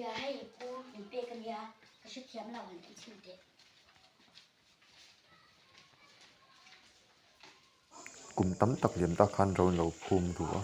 Nia hei pu min pek a nia, ka hrethiam lo han en chhin teh. Kum tam tak liam tak khan ro lo phum duh a.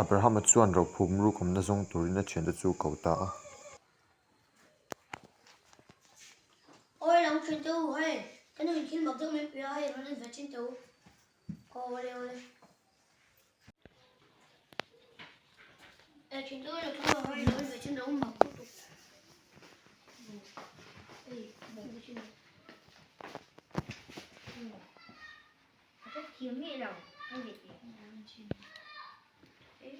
Abrahama chuan rophum rukawmna zawng turin a thiante chu ko ta a. Awi lo thin teh u hei, ka nu in thil mak deuh mai pui a hei rawn en ve thin teh u. Awle awle. E thin teh u lo tho a hei lo en ve thin teh u mak lutuk. Ei en ve thin teh. A thiam miah lo en ve teh. E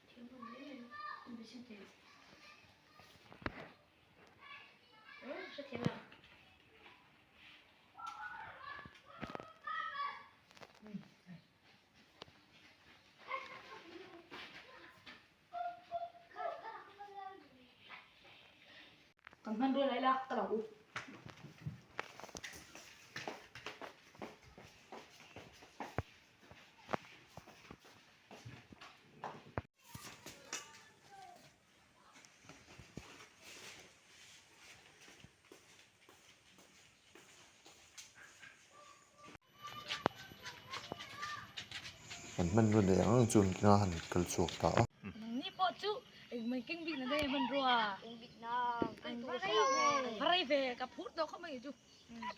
thiam lo hle mai en ve thin teh. Kan hmanrua lai lak ka lo u. An hmanrua neih ang ang chu an keng a han kal chhuak ta a. Nangni pawh chu engmah keng bik na nge hmanrua? Keng bik na, keng tur hre lo nge. Va rei ve, ka phur tawh khawp mai chu.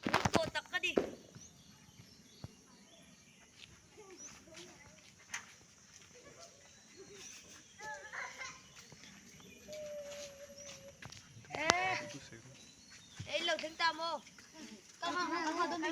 Phur tawh tak ka ni. Ei lo thleng ta maw? Ka hma ka hma dawn mi.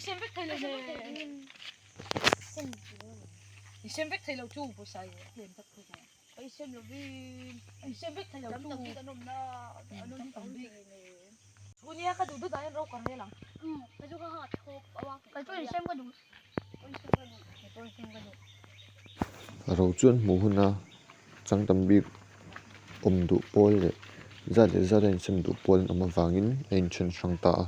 Sem vek thei lo ne. I sem vek thei lo chu pawisa i tlem tak thei lo. Ka i sem lovin. I sem vek thei lo chu. Tam tak bik an awm na an awm tam bik. Chu nia ka duh duh dah hian ro ka rel ang. Ka chu ka ha thawk a. Ka chu in sem ka duh. Ro chuan hmuh huna chang tam bik awm duh pawl leh zat leh zat a insem duh pawl an awm avangin a inthen hrang ta a.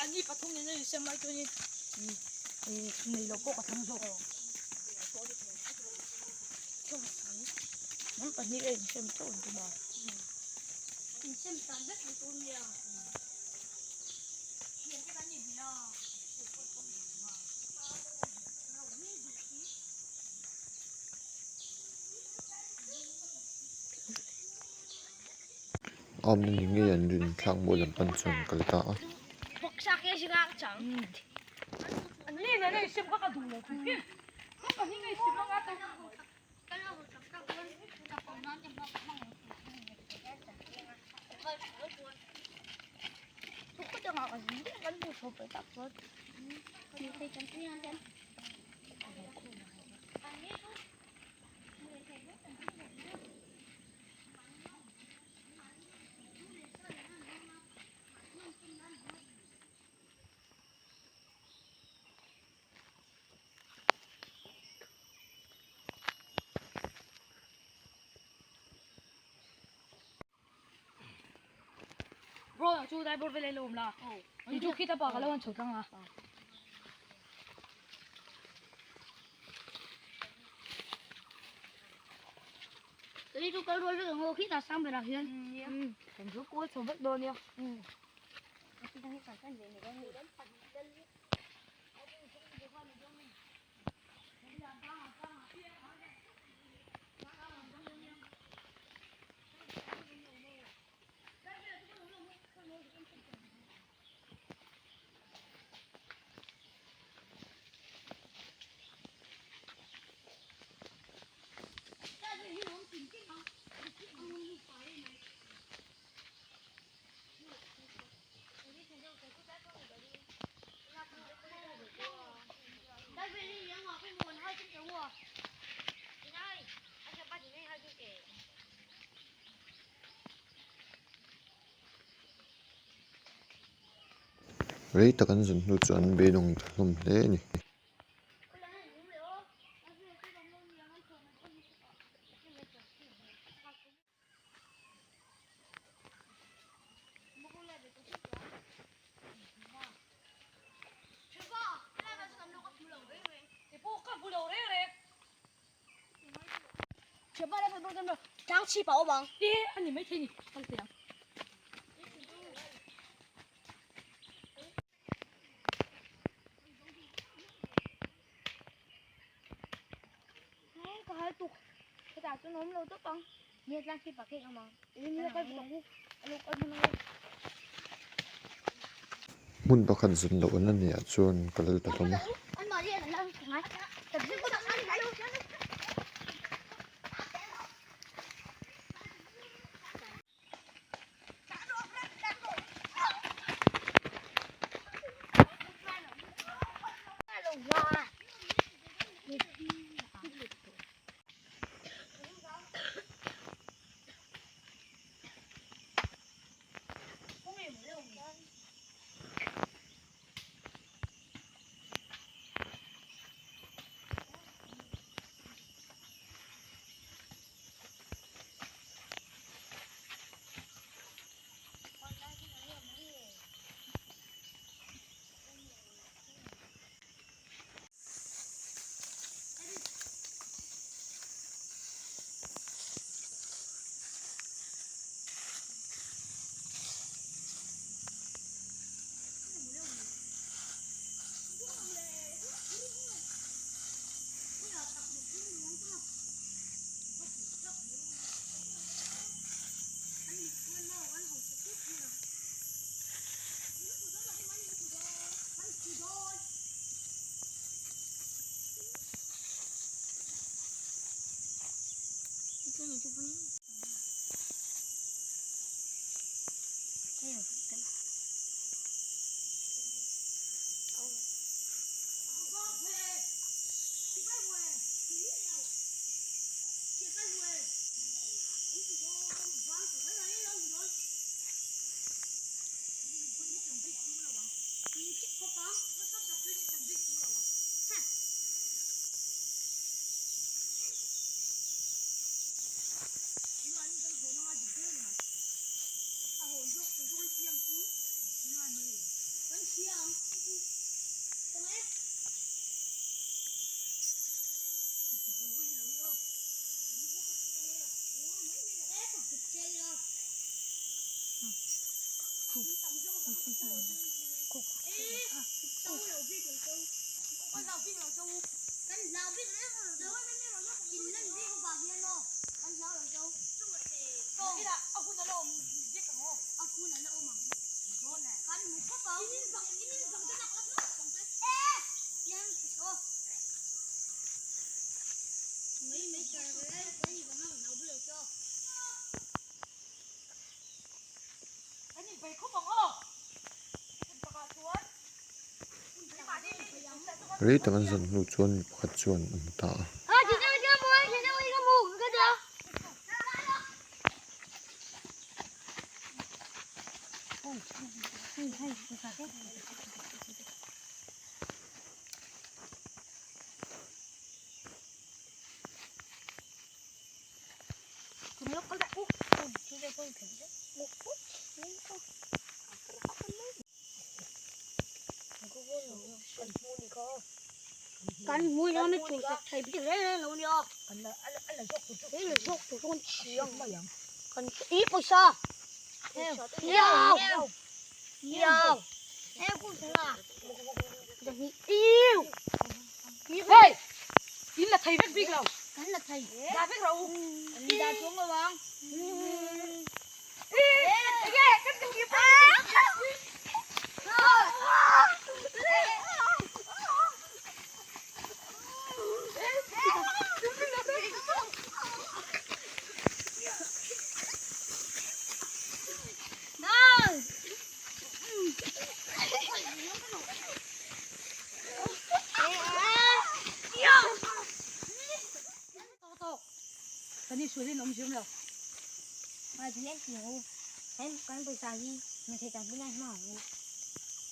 Anni pathum nen a insem lai chuanin nei lo pawh ka thlang zawk. An pahnih a insem chauh an tum a. Insem tan vek an tum nia. Awmna ni ngei an rin thlak mawi lam pan chuan an kal ta a. Bro chu dai bawr vel a lo awm la ni chu khita pa ka lo han chho tlang a. Tui chu kal rual vek ang aw khitah sang berah hian. Kan chu kawl chho vek dawn nia. Rei tak an zun hnu chuan an beidawng ta hlawm hle a ni. Hmun pakhat zun loh an la neih ah chuan ka lal ta hlawm a. Rei tak an zan hnu chuan mi pakhat chuan a hmu ta a. Hey! In la thei vek bik lo. Kan la thei. Dah vek rawh u. Dah chuang lo ang. Kan i sualin awm zir lo.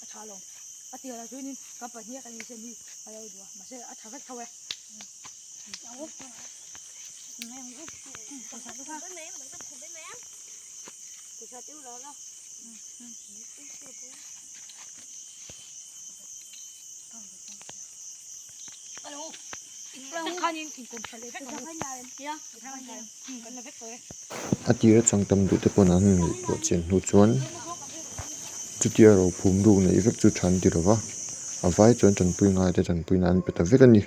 A tha lo. A tir ah chuanin kan pahnih a kan insen hi a lo duh a, mahse a tha vek tho e. A tira chang tam duh te pawn an ngaihtuah chian hnu chuan chutia ro phum ruk neih vek chu tha an ti lo va, a vai chuan tanpui ngai te tanpui nan an pe ta vek a ni.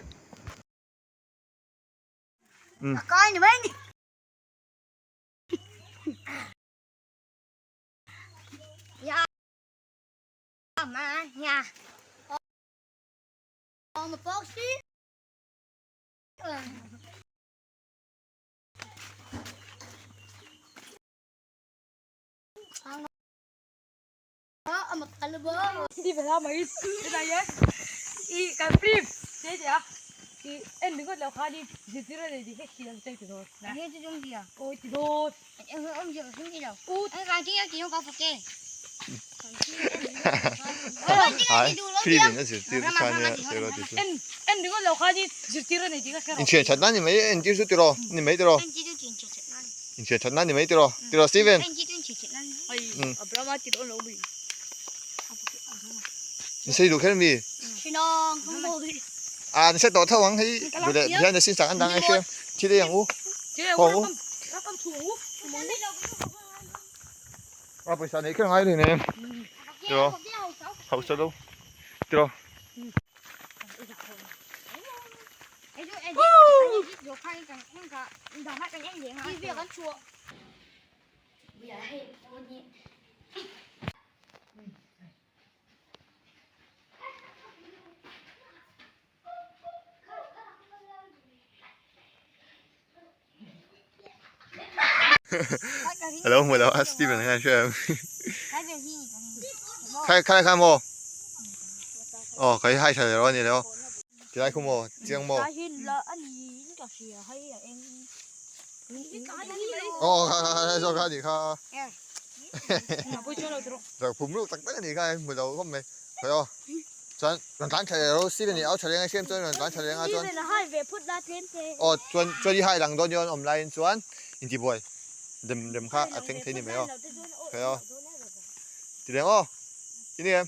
Inchhian that nan ni mai entir chu tiraw ni mai tiraw inchhian that nan ni mai tiraw tiraw Steven in sei duh kher mi a ni set tawh tho ang hei duh leh behind the scenes ah an dang ang hria thil ei ang u haw ang u a pawisa neih kher ngai lo nen tiraw hausa lo tiraw. Alo hmu lo a Steven hian hria em. Khai khai kha maw? Aw ka hi hai tha leh rawh a ni leh aw. Tilai khu maw? Chiang maw? Aw kha kha kha zawk kha a nih kha. Rak phum ruk tak tak a nih kha hmu lo khawp mai. Khawi aw. Chuan rawn tlan tha leh rawh Steven nih au tha leng a siam chuan rawn tlan tha leng a chuan. Aw chuan chuan i hai lang dawn i awm laiin chuan intibuai dem dem kha a thleng thei ni mai aw. Khawi aw. Ti leng aw. Ti ni em?